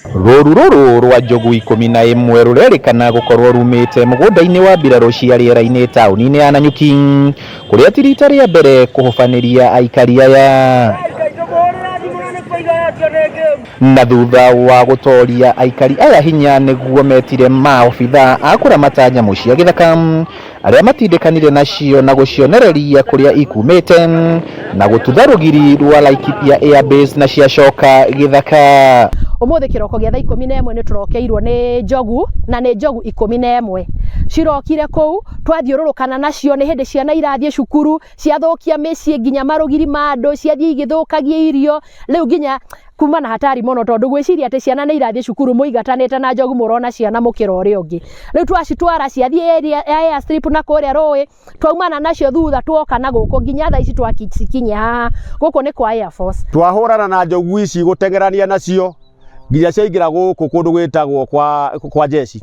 Rũru rũrũ rwa njogu 11 rũrerĩkana gũkorwo rumĩte mũgũnda-inĩ wa mbirarũ cia rĩera-inĩ taũni-inĩ ya Nanyuki kũrĩa ti rita rĩa mbere kũhobanĩria aikari aya. Na thutha wa gũtoria aikari aya hinya nĩguo metire maobithaa a kũramata nyamũ cia gĩthaka arĩa matindĩkanire nacio na gũcionereria kũrĩa ikumĩte na gũtutha rũgiri rwa Laikipia Air Base na ciacoka gĩthaka. Ũmũthĩ kĩroko gĩa thaa 11 nĩ tũrokeirwo nĩ njogu, na nĩ njogu 11 cirokire kũu, twathiũrũrũkana nacio. Nĩ hĩndĩ ciana irathiĩ cukuru, ciathũkia mĩciĩ nginya marũgiri ma andũ, ciathiĩ igĩthũkagia irio. Rĩu nginya kuma na hatari mũno, tondũ gwĩciria atĩ ciana nĩ irathiĩ cukuru mũigatanĩte na njogu, mũrona ciana mũkĩra ũrĩa ũngĩ. Rĩu twacitwara ciathiĩ area ya airstrip na kũrĩa rũĩ, twaumana nacio thutha twoka na gũkũ nginya thaa ici twacikinyia haha. Gũkũ nĩ kwa Air Force. Twahũrana na njogu ici, gũteng'erania nacio nginya ciaingĩra gũkũ kũndũ gwĩtagwo kwa jeshi.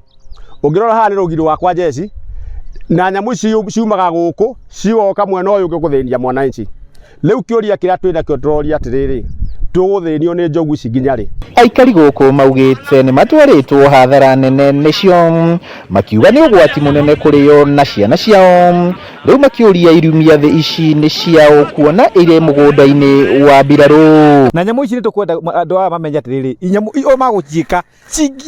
Ũngĩrora haha nĩ rũgiri rwa kwa jeshi, na nyamũ ici ciumaga gũkũ cigoka mwena ũyũ ũngĩ gũthĩnia mwananchi. Rĩu kĩũria kĩrĩa twĩ nakĩo, tũroria atĩrĩrĩ, tũgũthĩnio nĩ njogu ici nginya rĩ? Aikari gũkũ maugĩte nĩ matwarĩtwo hathara nene nĩcio, makiuga nĩ ũgwati mũnene kũrĩ o na ciana ciao. Rĩu makĩũria irumia thĩ ici nĩ ciao, kuona irĩ mũgũnda-inĩ wa mbirarũ. Na nyamũ ici nĩ tũkwenda andũ aya mamenye atĩrĩrĩ, nyamũ o magũciĩka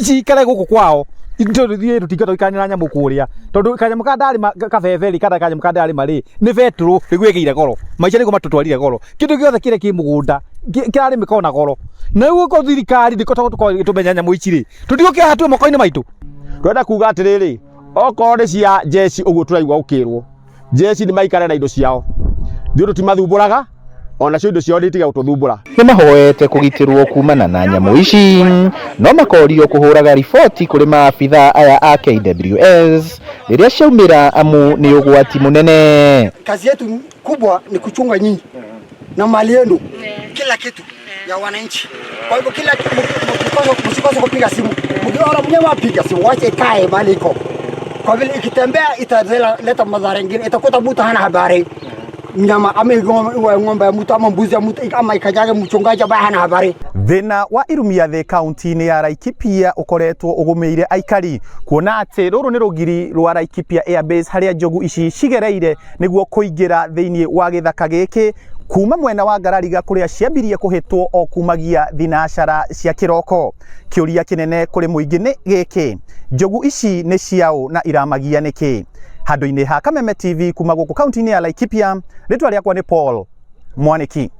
cikare gũkũ kwao, tondũ ithuĩ tũtingĩhota gũikarania na nyamũ kũrĩa, tondũ kanyamũ ka ndarĩma kabebe rĩ, kana kanyamũ ka ndarĩma rĩ, nĩ betũrũ nĩguo ĩgĩire goro. Maica nĩguo matũtwarire goro. Kĩndũ gĩothe kĩrĩa kĩ mũgũnda kĩrarĩmĩka ona goro. Na rĩu okorwo thirikari ndĩkũhota gũkorwo ĩgĩtũmenya nyamũ ici rĩ, tũtigũkĩoha twĩ moko-inĩ maitũ. Tũrenda kuga atĩrĩrĩ, okorwo nĩ cia jeshi ũguo tũraigua gũkĩrwo, jeshi nĩ maikare na indo ciao, ithuĩ tũtimathumbũraga, onacio indo ciao nĩ itige gũtũthumbũra. Nĩ mahoete kũgitĩrwo kumana na nyamũ ici, no makorio kũhũraga riboti kũrĩ maabithaa aya a KWS rĩrĩa ciaumĩra, amu nĩ ũgwati mũnene. Kazi yetu kubwa ni kuchunga nyinyi na mali yenu, kila kitu ya wananchi. Kwa hivyo kila msikose kupiga simu. Mkiona mnyama, piga simu, wache ikae mahali iko, kwa vile ikitembea italeta madhara ingine, itakuta mtu hana habari mnyama ama ng'ombe ya mtu ama mbuzi ya mtu ama ikajaga mchungaji ambaye hana habari. Thĩna wa irumia thĩ kaunti-inĩ ya Laikipia ũkoretwo ũgũmĩire aikari, kuona atĩ rũrũ nĩ rũgiri rwa Laikipia Air Base harĩa njogu ici cigereire nĩguo kũingĩra thĩinĩ wa gĩthaka gĩkĩ kuma mwena wa Ngarariga, kũrĩa ciambirie kũhĩtwo o kumagia thinacara cia kĩroko. Kĩũria kĩnene kũrĩ mũingĩ nĩ gĩkĩ: njogu ici nĩ ciaũ na iramagia nĩkĩ? Handũ-inĩ ha Kameme TV kuma gũkũ kaunti-inĩ ya Laikipia, rĩtwa rĩakwa nĩ Paul Mwaniki.